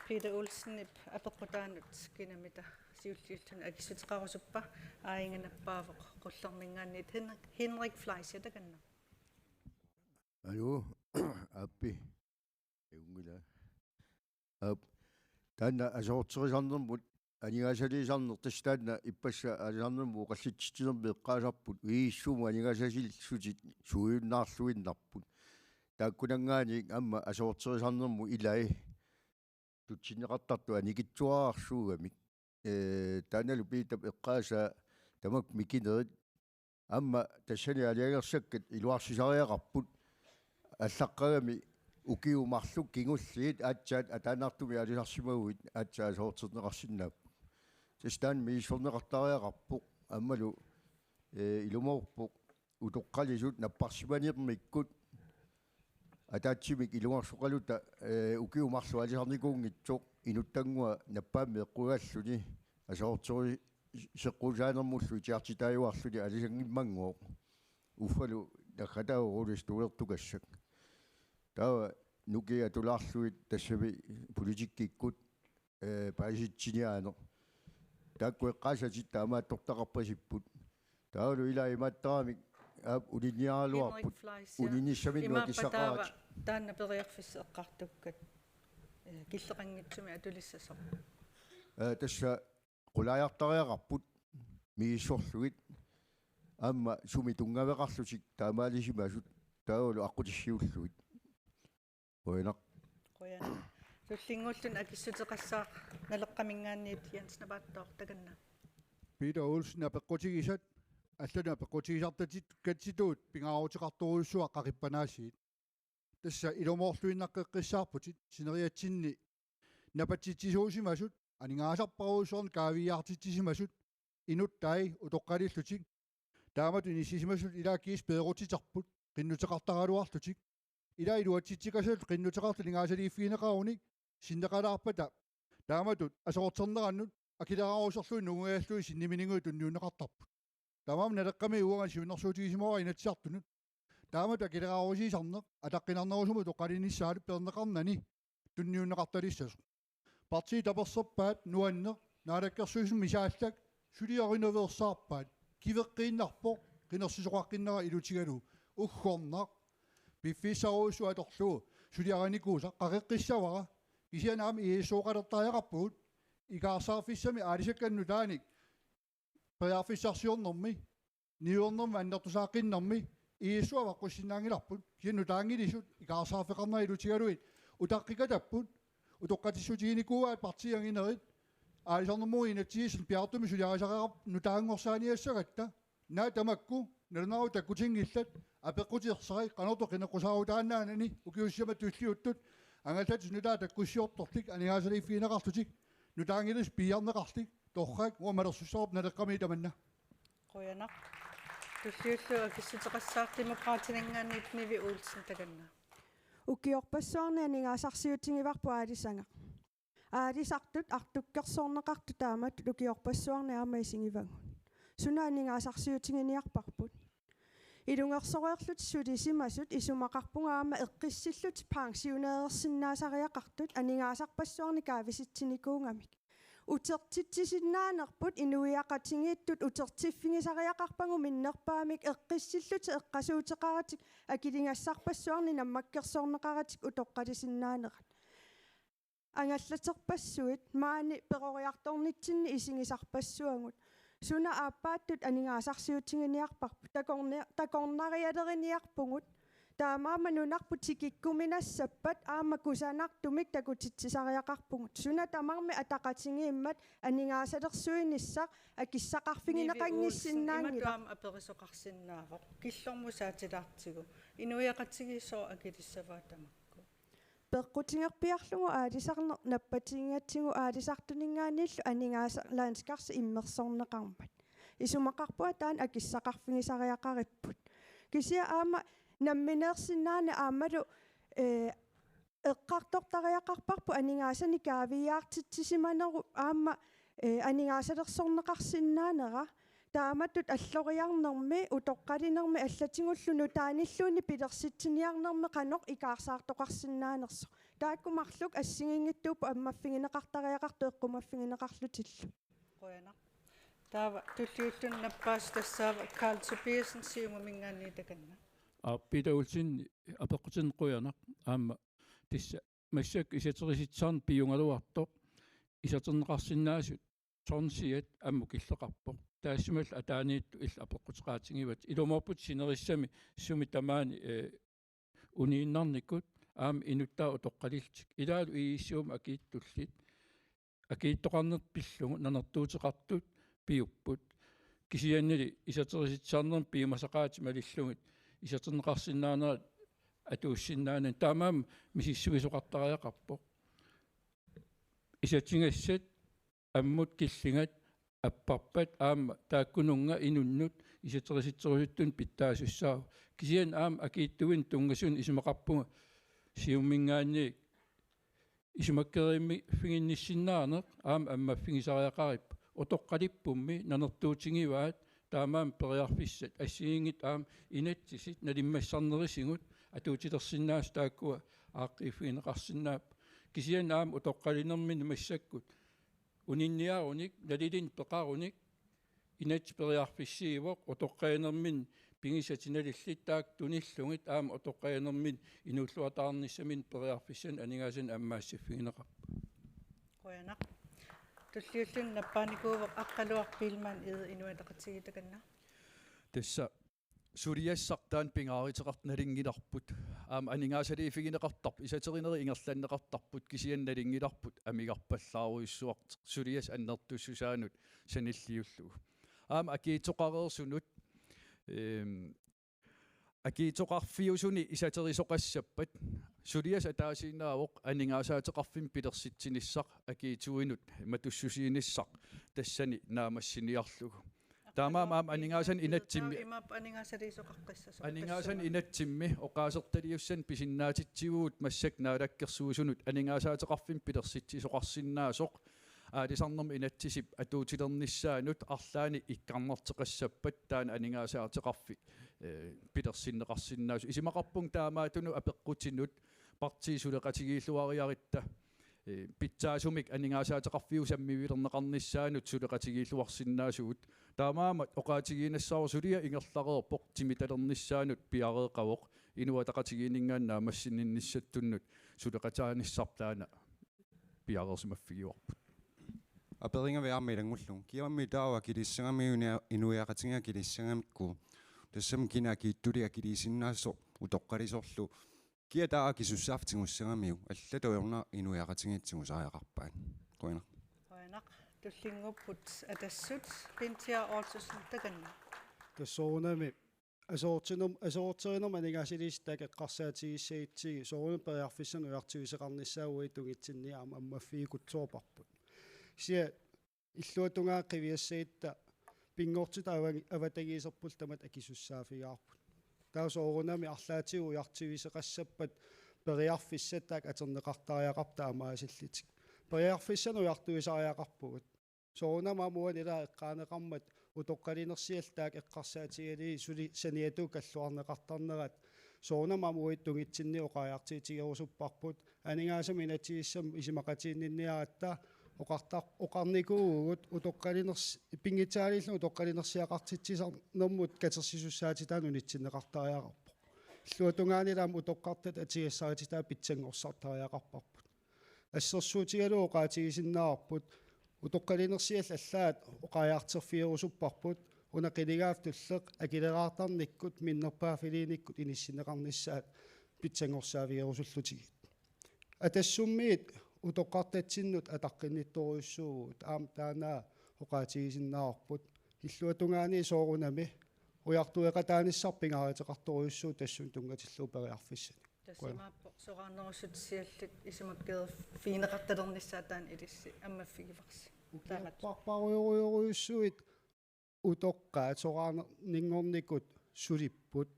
Peter Olsenip apeqqutaanut kinamita siulliulluni akissuteqarusuppa? Aajinnga nappaavoq Qullerminngaanniit Henrik, Henrik Fleischer, takanna. Aluu, aappi. Ajunngilaq. Aap, taanna aserorterisarnermut aningaasaliisarneq, tassa taanna ippassaq aalisarnermut oqallitsitsinermi eqqaasarput, iissummut aningaasasillutit suujunnaarluinnarput. Taakkunanngaanniit aamma aserorterisarnermut ilai tutsinneqartartut anikitsuararsuugamik. Ee, taannalu Piitap eqqaasaa tamakku mikinerit aamma tassani aalajangersakkat iluarsisariaqarput, allaqqagami ukiut marluk kingulliit aatsaat ataannartumik aalisarsimaguit aatsaat aserorterneqarsinnaapput. Tassa taanna misissorneqartariaqarpoq, aammalu, ee, ilumoorpoq utoqqalisut napparsimanermikkut ataatsimik ilungersoqaluta, ee, ukiut marluk aalisarnikuunngitsoq inuttannguaq nappaammik eqqugaalluni aserorteriseqquusaanermullu itigartitaajuarluni aalisanngimmagooq. Uffalu naggataavoq Ole Stoulertugassaq. Taava nukiit atulaarlugit tassami politikkikkut, ee, paasitsiniaaneq. Taakku eqqaassatit taamaattortaqarpasipput. Taavalu ilaa imaattaramik, aap, uninniaraluarput. Henrik Fleischer, uninnissaminnut imaappa taava akissaqaratik. Taanna periarfissaq eqqartukkat, ee, killeqanngitsumik atulissasoq? Ee, tassa qulaajartariaqarput misissorlugit aamma sumi tunngaveqarlutik taamaalisimasut taavalu aqqutissiuullugit. Qujanaq. Qujanaq. Tullinnguulluni akissuteqassaaq Naleqqaminngaanniit Jens Napaattoq, takanna. Peter Olsen, apeqqutigisat, allanut apeqqutigisartatit katsituut pingaaruteqartorujussuaq qaqippanaasiit. Tassa ilumoorluinnaqqeqqissaarputit sineriatsinni napatsitsisuusimasut, aningaasarparujussuarnik kaaviiaartitsisimasut, inuttai utoqqalillutik. Taamatut inissisimasut ilaa kiis peerutiterput qinnuteqartaraluarlutik. Ilaa iluatsitsikassatut qinnuteqartut aningaasaliiffigineqarunik sinneqalaarpata taamatut aserorternerannut akileraaruserlugit nungujallugit sinniminiguit tunniunneqartarput. Taamaammat Naleqqami uanga siunnersuutigisimavara Inatsisartunut taamatut akileraarusiisarneq ataqqinarnerusumut utoqqalinissaanut peerneqarnani tunniunneqartalissasoq. Partiit taperserpaat nuanneq, Naalakkersuisut misaallak suliorinaveersaarpaat, kiveqqiinnarpoq qinersisoqaqqinnera ilutigalugu, uggornaq piffissarujussuaq atorlugu suliarinikuusaq qaqeqqissavara. Kisianni aamma I S O-qartariaqarpugut, ikaarsaarfissami aalisakkanik nutaanik periarfissarsiornermi, niuernermi annertusaaqqinnermi I S O avaqqussinnaanngilarput. Kisianni nutaanngilisut ikaarsaarfeqarnerit ilutigalugit utaqqikatapput, utoqqatsissutiginikuuaat partiit anginerit, aalisarnermut inatsisissaq piaartumik suliarisariaqarpoq nutaanngorsaaniassagatta. Naak tamakku nalunaarut takkutinngillat, apeqqutissai qanortoq qineqqusaarutaannaanani ukiut sisamat tulliuttut angallatit nutaat takkussiortorlik aningaasaliiffigineqarlutik, nutaanngilisut piiarneqarlik, torrak, uanga malersussavarput Naleqqami tamanna. Qujanaq. Tulliullugu akissuteqassaaq Demokraatininngaanniit Nivi Olsen takanna. Ukiorpassuarni aningaasarsiutigivarput aalisagaq. Aalisartut artukkersorneqartut taamatut ukiorpassuarni aamma isigivagut. Suna aningaasarsiutiginiarparput? Ilungersoreerlutik sulisimasut isumaqarpunga aamma eqqissillutik pensioneersinnaasariaqartut aningaasarpassuarnik kaavitsitsinikuugamik. Utertitsisinnaanerput inuiaqatigiittut utertiffigisariaqarpagut minnerpaamik eqqissillutik eqqasuuteqaratik akiligassarpassuarnik nammakkersorneqaratik utoqqalisinnaanerat. Angallaterpassuit maani peroriartornitsinni isigisarpassuagut. Suna aappaattut aningaasarsiutiginiarparput? Takorni-, takornarialeriniarpugut. Taamaammat nunarput tikikkuminassappat aamma kusanartumik takutitsisariaqarpugut. Suna tamarmi ataqatigiimmat aningaasalersuinissaq akissaqarfigineqanngissinnaanngilaq. Nivi Olsen, imatut aamma aperisoqarsinnaavoq. Killormut saatilaartigu. Inuiaqatigiit sooq akilissavaat tamakku? Peqqutigerpiarlugu aalisarneq nappatigigatsigu aalisartuninngaanniillu aningaasa-, landskarsi immersorneqarmat. Isumaqarpunga taanna akissaqarfigisariaqaripput. Kisianni aamma nammineersinnaaneq aammalu, eh, eqqartortariaqarparput aningaasanik kaaviiaartitsisimanerup aamma, eh, aningaasalersorneqarsinnaanera. Taamatut alloriarnermi, utoqqalinermi allatigullu nutaanilluunniit pilersitsiniarnermi qanoq ikaarsaartoqarsinnaanersoq. Taakku marluk assigiinngitsuupput ammaffigineqartariaqartut eqqumaffigineqarlutillu. Qujanaq. Taava tulliulluni nappaasoq tassaavoq Karl Tobiassen Siumuminngaanniit takanna. Aa, Peter Olsen, apeqqutinik qujanaq. Aamma tassa massakkut isaterisitsisarneq piugaluartoq, isatinneqarsinnaasut tonsiat ammut killeqarpoq. Taassumalu ataaniittut illit apeqquteqaatigivatit. Ilumoorputit sinerissami sumi tamaani, eh, uniinnarnikut aamma inuttaaq utoqqalillutik. Ilaalu I S O-mi akiittullit. Akiittoqarneq pillugu nanertuuteqartut piupput. Kisiannili isaterisitsisarnermi piumasaqaatit malillugit isatinneqarsinnaanerat atuussinnaanani taamaammat misissuisoqartariaqarpoq. Isatigassat ammut killingat apparpat aamma taakkununnga inunnut isaterisitserusuttunut pitsaasussaavoq. Kisianni aamma akiittuinut tunngasunut isumaqarpunga Siumuminngaanniit isumakkeriiffiginnissinnaaneq aamma ammaffigisariaqarippoq. Utoqqalippummi nanertuutigivaat taamaammat periarfissat assigiinngitsut aamma inatsisit nalimmassarnerisigut atuutilersinnaasut taakkua aaqqiiffigineqarsinnaapput. Kisianni aamma utoqqalinerminni massakkut uninniarunik, nalilinnik peqarunik, inatsit periarfissiivoq, utoqqalinerminni pigisatit nalillit taakku tunillugit aamma utoqqalinerminni inuulluataarnissaminnik periarfissanik aningaasanik ammaassiffigineqarpoq. Qujanaq. Tulliulluni nappaanikuuvoq Aqqaluaq Biilmann Egede, Inuit Ataqatigiit, takanna. Tassa suliassaq taanna pingaaruteqartoq nalunngilarput. Aamma aningaasaliiffigineqartarput, isaterinerit ingerlanneqartarput, kisianni nalunngilarput amigarpallaarujussuartoq suliassaq annertussusaanut sanilliullugu. Aamma akiitsoqareersunut, ehm, akiitsoqarfiusuni isaterisoqassappat suliassaq ataasiinnaavoq aningaasaateqarfimmik pilersitsinissaq akiitsuinut matussusiinissaq tassani naammassiniarlugu. Taamaammat aamma aningaasanik inatsimmi, imaappoq aningaasaliisoqaqqissasoq, aningaasanik inatsimmi oqaasertaliussanik pisinnaatitsivugut massakkut Naalakkersuisunut aningaasaateqarfimmik pilersitsisoqarsinnaasoq aalisarnermut inatsisip atuutilernissaanut arlaannik ikkarnarteqassappat taanna aningaasaateqarfik, eh, pilersinneqarsinnaasoq. Isumaqarpunga taamaattunut apeqqutinut partiit suleqatigiilluariaratta ee, pitsaasumik aningaasaateqarfiup sammivilerneqarnissaanut suleqatigiilluarsinnaasugut. Taamaammat oqaatigiinnassavara suliaq ingerlareerpoq timitalernissaanut piareeqqavoq. Inuit Ataqatigiinninngaanniit naammassininnissatsinnut suleqataanissarput taanna piareersimaffigivarput. Aperigaanni aamma ilanngullugu. Kiammi taava akilissagamiuk inu-, inuiaqatigiit akilissagamikkit. Tassami kina akiitsulik akiliisinnaasoq utoqqalisorlu. Kia taava akisussaaffik tigussagamiuk. Allatut ajornaq inuiaqatigiit tigusariaqarpaat. Qujanaq. Qujanaq. Tullinnguupput Atassut, Pintia Olsen takanna. Tassa soorunami asoortinum-, asoorterinermut aningaasaliissutit eqqarsaatigissagutsigit soorunami periarfissanik ujartuisoqarnissaat uagut tungitsinni aamma ammaffigeruttorparput. Kisianni illuatungaani qiviassagutta pinngortitaq ava-, avatangiiserpullu tamatta akisussaaffigaarput. Taava soorunami arlaatigut ujartuisoqassappat periarfissat taakku atorneqartariaqarput taamaasillutik. Periarfissanik ujartuisariaqarpugut. Soorunami aamma uani ilaa eqqaaneqarmat utoqqalinersiat taakku eqqarsaatigalugit suli saniatigut kalluarneqartarnerat. Soorunami aamma uagut tungitsinni oqariartuutigerusupparput. Aningaasanut inatsisissamut isumaqatiginninniaratta oqartar-, oqarnikuuvugut utoqqaliners-, pinngitsaaliilluni utoqqalinersiaqartitsisarnermut katersisussaatitaanut unitsinneqartariaqarpoq. Illuatungaanilu aamma utoqqartat atugassarititaat pitsanngorsartariaqarparput. Assersuutigalugu oqaatigisinnaavarput utoqqalinersiallu allaat oqariartorfigerusupparput una qinigaaffik tulleq akileraartarnikkut minnerpaaffiliinikkut inissinneqarnissaat pitsanngorsaavigerusullutigit. Atassummiit utoqqartatsinnut ataqqinnittorujussuuvugut aamma taanna oqaatigisinnaavarput illuatungaani soorunami ujartueqataanissarput pingaaruteqartorujussuuvoq tassunga tunngatillugu periarfissanik. Tassa imaappoq soraarnerussutissarsiallit isumaqatigiit pigineqartalernissaat taanna ilissi ammaffigivarsi. Taamatut. Ukiorparparujorujorujussuit utoqqaat soraarninngornikut sulipput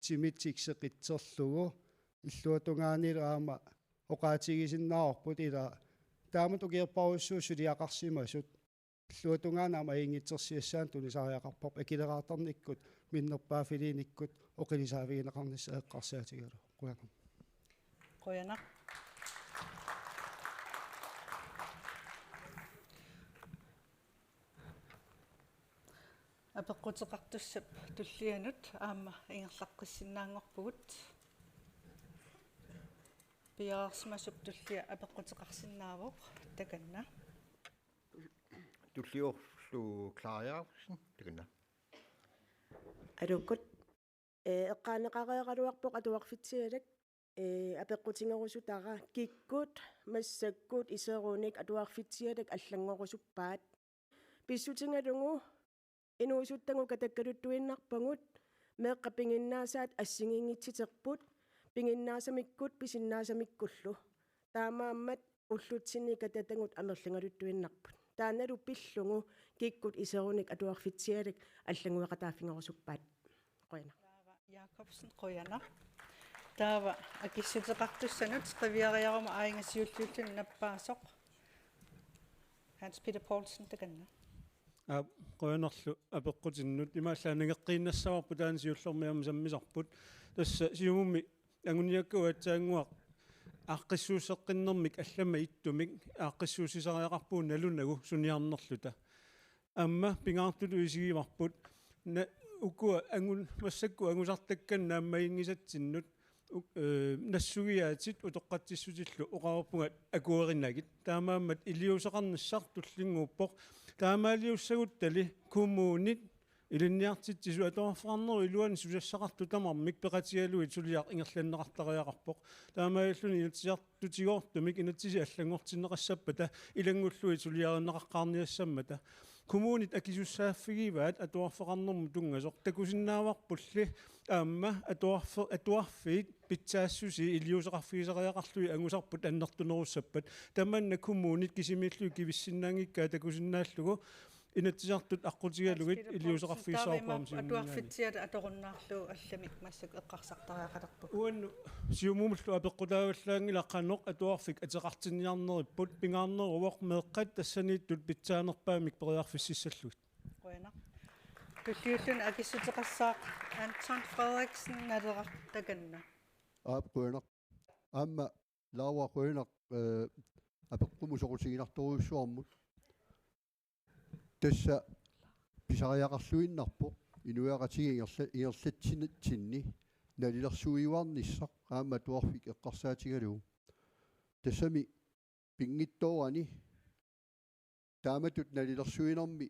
timit tikseqitserlugu illuatungaanilu aamma oqaatigisinnaavarput ilaa taamatut ukiorparujussuit suliaqarsimasut illuatungaanut aamma ajunngitsorsiassaanut tunisariaqarparput akileraartarnikkut minnerpaaffiliinikkut oqilisaavigineqarnissaa eqqarsaatigalugu. Qujanaq. Qujanaq. Apeqquteqartussap tullianut aamma ingerlaqqissinnaanngorpugut. Piareersimasup tullia apeqquteqarsinnaavoq takanna. Tulliullu Clara Jacobsen, takanna. Aluukkut, ee, eqqaaneqareeraluarpoq atuarfitsialak, ee, apeqqutigerusutara kikkut, massakkut, iserunik atuarfitsialak allanngorusuppaat. Pissutigalugu inuusuttagut katakkaluttuinnarpagut meeqqat piginnaasaat assigiinngitsiterput, piginnaasamikkut pisinnaasamikkut. Taamaammat ullutsinni katatagut amerligaluttuinnarput. Taannalu pillugu kikkut iserunik atuarfitsialak allanngueqataaffigerusuppaat. Qujanaq. Taava Jacobsen, qujanaq. Taava akissuteqartussanut qiviariaruma aajuna siulliulluni nappaasoq. Hans Peter Poulsen, takanna. Aap, qujanarlu apeqqutinnut. Imaallaat nangeqqiinnassavarput taanna siullermik aamma sammisarput. Tassa Siumumi anguniakkagut aatsaannguaq aaqqissuusseqqinnermik allamik ittumik aaqqissuussisariaqarpugut nalunagu suniarnerluta. Aamma pingaartutut isigivarput na-, ukua angun-, massakkut angusartakkanik naammaginngisatsinnut u-, ee, nassuiaatit utoqqatsissutillu oqarpunga akuerinagit. Taamaammat iliuuseqarnissaq tullinnguuppoq. Taamaaliussaguttali kommunit ilinniartitsisut atuarfeqarnerup iluani susassaqartut tamarmik peqatigalugit suliaq ingerlanneqartariaqarpoq. Taamaalilluni inatsisartutigoortumik inatsisit allanngortinneqassappata ilanngullugit suliarineqaqqaarniassammata. Kommunit akisussaaffigivaat atuarfeqarnermut tunngasoq. Takusinnaavarpulli aamma atuarfe-, atuarfiit pitsaassusii iliuuseqarfigisariaqarlugit angusarput annertunerussappat. Tamanna kommunit kisimiillugit kivissinnaanngikkaat takusinnaallugu Inatsisartut aqqutigalugit iliuuseqarfigissavarput aamma siumut. Atuarfitsiat atorunnaarlugu allamik massakkut eqqarsartariaqalerpugut. Uannut Siumumullu apeqqutaavallaanngilaq qanoq atuarfik ateqartinniarneripput, pingaarneruvoq meeqqat tassaniittut pitsaanerpaamik periarfississallugit. Qujanaq. Tulliulluni akissuteqassaaq Anton Frederiksen, Naleraq, takanna. Aap, qujanaq. Aamma Laura, qujanaq, eh, apeqqummut soqutiginartorujussuarmut. Tassa pisariaqarluinnarpoq inuiaqatigiit ingerla-, ingerlatsinitsinni nalilersuiuarnissaq aamma atuarfik eqqarsaatigalugu. Tassami pinngitsoorani taamatut nalilersuinermi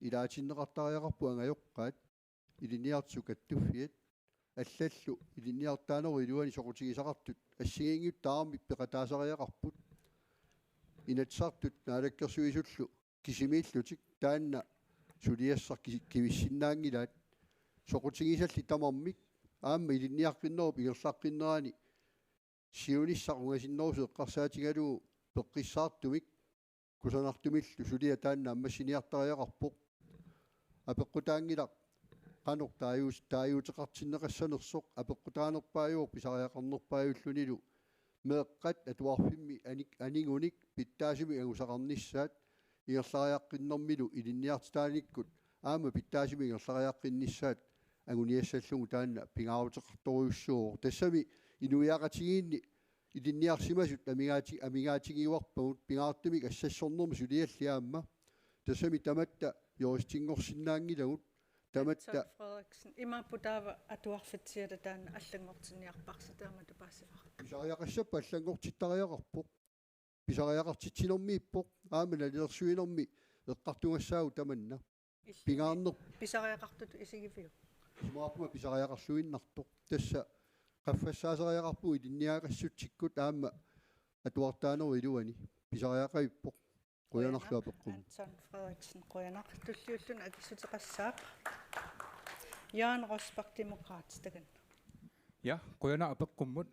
ilaatinneqartariaqarput angajoqqaat, ilinniartitsisut kattuffiat, allallu ilinniartitaanerup iluani soqutigisaqartut assigiinngitsut tamarmik peqataasariaqarput. Inatsisartut Naalakkersuisullu kisimiillutik taanna suliassaq ki-, kivissinnaanngilaat. Soqutigisallit tamarmik aamma ilinniaqqinnerup ingerlaqqinnerani siunissaq ungasinnerusoq eqqarsaatigalugu peqqissaartumik kusanartumillu suliaq taanna ammassiniartariaqarpoq. Apeqqutaanngilaq qanoq taaguus-, taaguuteqartinneqassanersoq, apeqqutaanerpaajuvoq pisariaqarnerpaajullunilu. Meeqqat atuarfimmi anik-, aningunik pitsaasumik angusaqarnissaat ingerlariaqqinnermilu ilinniartitaanikkut aamma pitsaasumik ingerlariaqqinnissaat anguniassallugu taanna pingaaruteqartorujussuuvoq. Tassami inuiaqatigiinni ilinniarsimasut amigaati-, amigaatigiuarpagut, pingaartumik assassornermi suliallit aamma. Tassami tamatta juristinngorsinnaanngilagut, tamatta. Frederiksen, imaappoq taava atuarfitsialak taanna allanngortinniarparsi, taamatut paasivara? Pisariaqassappat allanngortittariaqarpoq. Pisariaqartitsinermiippoq, aamma nalilersuinermi eqqartugassaagut tamanna. Pingaarner- Pisariaqartutut isigiviuk? Isumaqarpunga pisariaqarluinnartoq. Tassa qaffassaasariaqarpugut ilinniagaqassutsikkut aamma atuartitaanerup iluani. Pisariaqavippoq. Qujanarlu apeqqummi. Anton Frederiksen, qujanaq. Tulliulluni akissuteqassaaq. Jaan Rosbach, Demokraatit, takanna. Ja, qujanaq apeqqummut.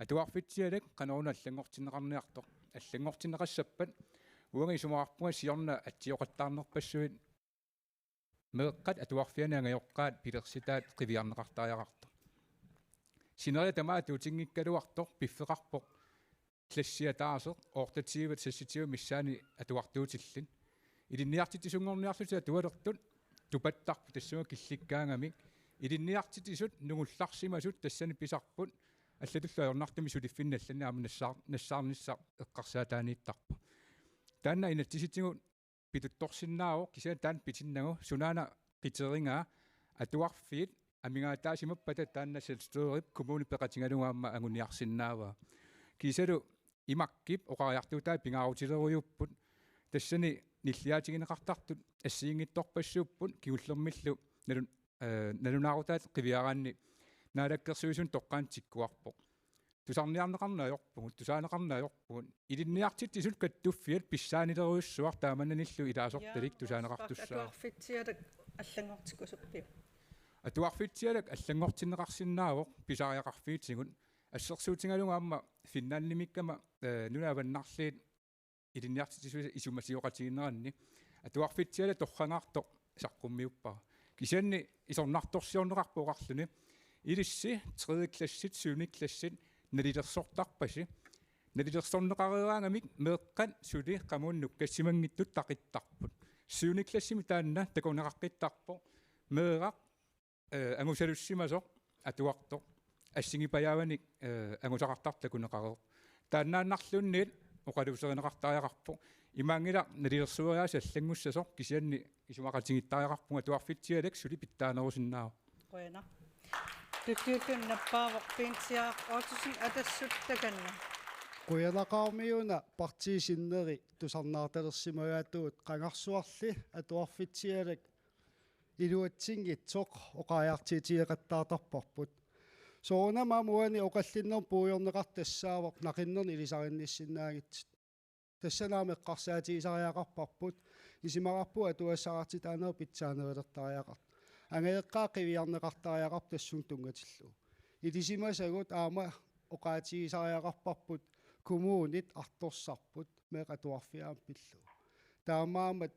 Atuarfitsialak qanoruna allanngortinneqarniartoq? Allanngortinneqassappat uanga isumaqarpunga siorna atsioqattaarnerpassuit meeqqat atuarfianni angajoqqaat pilersitaat qiviarneqartariaqartoq. Sineriak tamaat atuutinngikkaluartoq piffeqarpoq klassi ataaseq, otteogtyve seksogtyve missaani atuartuutillit. Ilinniartitsisunngorniarlutik atualertut tupattarput tassunga killikkaangamik. Ilinniartitsisut nungullarsimasut tassani pisarput allatullu ajornartumik suliffinni allanni aamma nassaar-, nassaarnissaq eqqarsaataaniittarpoq. Taanna inatsisitigut pituttorsinnaavoq, kisianni taanna pitinnagu sunaana qiterigaa atuarfiit amigaataasimappata taanna selvstyrep kommuni peqatigalugu aamma anguniarsinnaavaa. Kiisalu imakkip oqariartuutai pingaarutilerujuupput, tassani nilliaatigineqartartut assigiinngitsorpassuupput, kingullermillu nalun-, eh, nalunaarutaat qiviaraanni Naalakkersuisunut toqqaannaq tikkuarpoq. Tusarniarneqarneq ajorpugut, tusaaneqarneq ajorpugut. Ilinniartitsisut kattuffiat pissaanilerujussuaq, taamannanillu ilaasortalik. Jaa, tusaaneqartussaaq. Atuarfitsialak allanngortikkusuppiuk? Atuarfitsialak allanngortinneqarsinnaavoq pisariaqarfiitigut. Assersuutigalugu aamma Finlandimiikkama, eh, nunat avannarliit ilinniartitsisuisa isumasioqatigiinneranni atuarfitsialak torrangaartoq saqqummiuppara. Kisianni isornartorsiorneqarpoq oqarluni: Ilissi tredje klassit, syvende klassit nalilersortarpasi. Nalilersorneqareeraangamik meeqqat suli qamuuna nukkassimanngitsut taqittarput. Syvende klassimi taanna takuneqaqqittarpoq. Meeraq, eh, angusalussimasoq atuartoq assigipajaavanik, eh, angusaqartartoq takuneqareerpoq. Taannaannarluunniit oqaluuserineqartariaqarpoq. Imaanngilaq nalilersueriaaseq allanngussasoq, kisianni isumaqatigiittariaqarpugut, atuarfitsialak suli pitsaanerusinnaavoq. Qujanaq. Tulliulluni nappaavoq Pinsiaq Ottosen, Atassut, takanna. Qujanaqaarmiuna partiit sinneri tusarnaartalersimagaattugut, qangarsuarli atuarfitsialak iluatsinngitsoq oqariartuutigeqattaartarparput. Soorunami aamma uani oqallinnermi puigorneqartoq tassaavoq naqinnernik ilisarinnissinnaanngitsut. Tassani aamma eqqarsaatigisariaqarparput, isumaqarpunga atugassaqartitaaneq pitsaanerulertariaqartoq. Angajoqqaat qiviarneqartariaqarput tassunga tunngatillugu. Ilisimasagut aamma oqaatigisariaqarparput, kommunit artorsarput meeqqat atuarfiit aamma pillugu. Taamaammat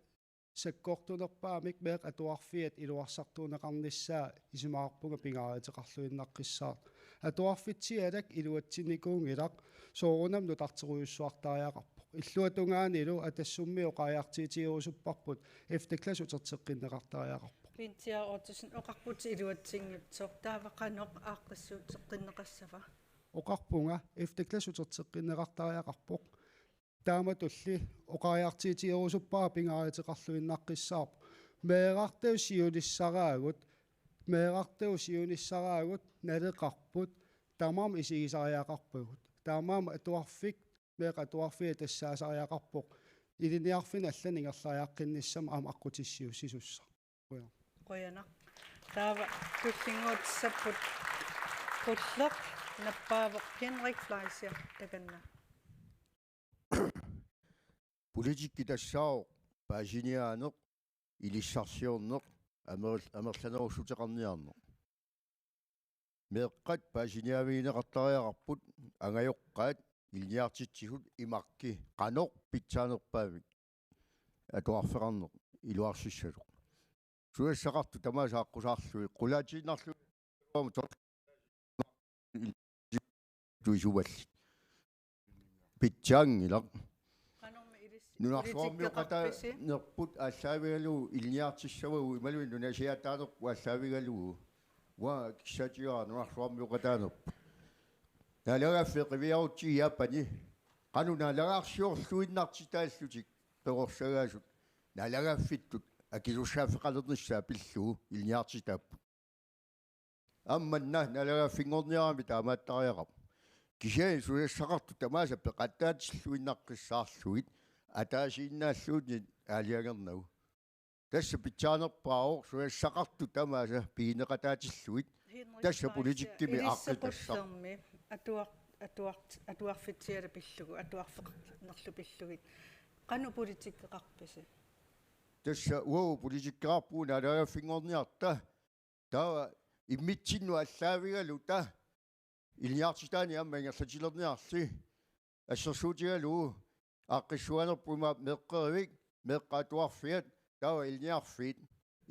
sakkortunerpaamik meeqqat atuarfiat iluarsartuunneqarnissaa isumaqarpunga pingaaruteqarluinnaqqissaartoq. Atuarfitsialak iluatsinnikuunngilaq, soorunami nutarterujussuartariaqarpoq. Illuatungaanilu Atassummi oqariartuutigerusupparput, efteklasse uterteqqinneqartariaqarpoq. Pinsiaq Ottosen, oqarputit iluatsinngitsoq, taava qanoq aaqqissuusseqqinneqassava? oqarpunga efteklass uterteqqinneqartariaqarpoq. Taamatulli oqariartuutigerusuppara pingaaruteqarluinnaqqissaarpoq. Meerartagut siunissaraagut, meerartagut siunissaraagut naleqarput, tamarmik isigisariaqarpagut. Taamaammat atuarfik, meeqqat atuarfiat tassaasariaqarpoq. Ilinniarfinni allani ingerlariaqqinnissamut aamma aqqutissiuussisussaq. Qujanaq. Qujanaq. Taava tullinnguutissapput qulleq nappaavoq Henrik Fleischer takanna. Politikki tassaavoq paasiniaaneq, ilissarsiorneq, amer-, amerlanerussuteqarniarneq. Meeqqat paasiniaavigineqartariaqarput angajoqqaat ilinniartitsisut imarki qanoq pitsaanerpaamik atuarfeqarneq iluarsissasoq. Susassaqartut tamaasa aqqusaarlugit qulaatiinnarlugit tuisuvallit. Pitsaanngilaq. Qanormi ilissi politikkeqarpisi? Nunarsuarmioqataanerput aallaavigalugu ilinniartissavagut imaluunniit nunasiaataanerput aallaavigalugu. Uanga kissaatigaara nunarsuarmioqataanerput. Naalagaaffiit qiviarutsigit Jaapani. Qanoq naalagaarsiorluinnartitaallutik perorsagaasut. Naalagaaffittut akisussaaffeqalernissaa pillugu ilinniartitaapput. Aamma una naalagaaffinngorniarami taamaattariaqarpoq. Kisianni susassaqartut tamaasa peqataatilluinnaqqissaarlugit ataasiinnaalluunniit aalajangernagu. Tassa pitsaanerpaavoq susassaqartut tamaasa pigineqataatillugit. Henrik Fleischer, tassa politikkimi aaqqitassaq. Ilissi qullermi atuar-, atuart-, atuarfitsialu pillugu, atuarfeqarnerlu pillugit. Qanoq politikkeqarpisi? Tassa uagut politikkeqarpugut naalagaaffinngorniarta. Taava immitsinnut aallaavigaluta ilinniartitaaneq aamma ingerlatilerniarli. Assersuutigalugu aaqqissuunerput ima meeqqerivik, meeqqat atuarfiat, taava ilinniarfiit.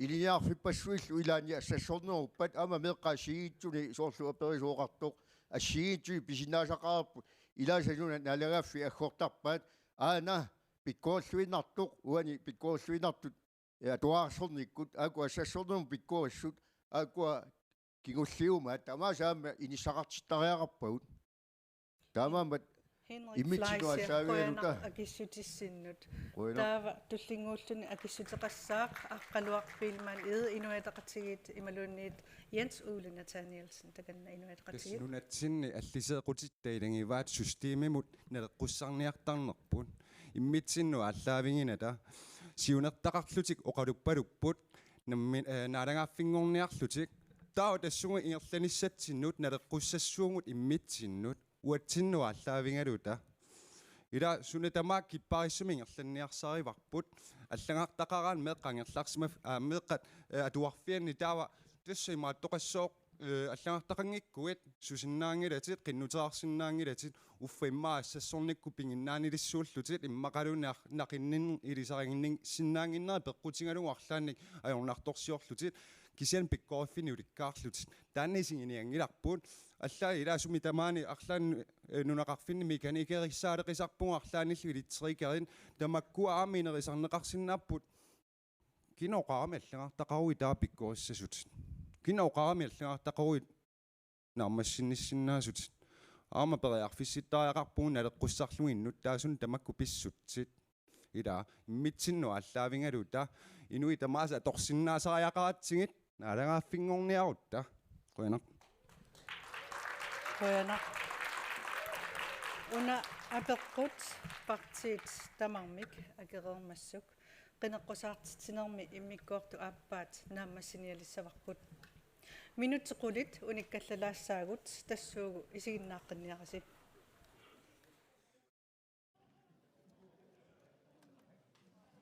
Ilinniarfippassuillu ilaanni assassorneruppat aamma meeqqat assigiinngitsuni soorlu aperisooqartoq, assigiinngitsuni pisinnaasaqareerput, ilaasa nuna naalagaaffiit aggortarpaat, aana pikkorilluinnartoq, uani pikkorilluinnartut, ee, atuarsornikkut, aakkua assassornermut pikkorissut, aakkua kingulliumaat, tamaasa aamma inissaqartittariaqarpagut. Taamaammat Henrik immitsinnut Fleischer, aallaavigaluta. Qujanaq akissutissinnut. Qujanaq. Taava tullinnguulluni akissuteqassaaq Aqqaluaq Biilmann Egede, Inuit Ataqatigiit, imaluunniit Jens Ole Nathanielsen, takanna Inuit Ataqatigiit. Tassa nunatsinni alliseequtitta ilagivaat systemimut naleqqussarniartarnerput. Immitsinnut aallaaviginnata siunertaqarlutik oqaluppalupput nammi-, eh, naalagaaffinngorniarlutik. Taava tassunga ingerlanissatsinnut naleqqussassuugut immitsinnut uatsinnut aallaavigaluta. Ila suna tamaat kipparissumik ingerlanniarsarivarput. Allagartaqaraanni meeqqat angerlarsimaf-, aa, meeqqat, eh, atuarfianni taava tassa imaattoqassooq, eh, allagartaqanngikkuit susinnaanngilatit, qinnuteqarsinnaanngilatit, uffa immaqa assassornikkut piginnaanilissuullutit, immaqaluunniit ar-, naqinnin ilisariginnin-, sinnaannginnerit peqqutigalugu arlaannik ajornartorsiorlutit, kisianni pikkoriffinni ulikkaarlutit. Taanna isiginianngilarput. Allaat ilaa sumi tamaani arlaanni, eh, nunaqarfinni mekanikerissaaleqisarpugut arlaannillu elektrikerit, tamakkua aamma inerisarneqarsinnaapput. Kina oqarami allagartaqaruit taava pikkorissasutit? Kina oqarami allagartaqaruit naammassinnissinnaasutit? Aamma periarfissittariaqarpugut naleqqussarlugu innuttaasunik tamakku pissutsit. Ila immitsinnut aallaavigaluta inuit tamaasa atorsinnaasariaqaratsigit naalagaaffinngorniarutta. Qujanaq. Qujanaq. Una apeqqut partiit tamarmik akereermassuk. Qineqqusaartitsinermi immikkoortut aappaat naammassinialissavarput. Minutsit qulit unikkallaalaassaagut, tassuugu isiginnaaqqinniarisi.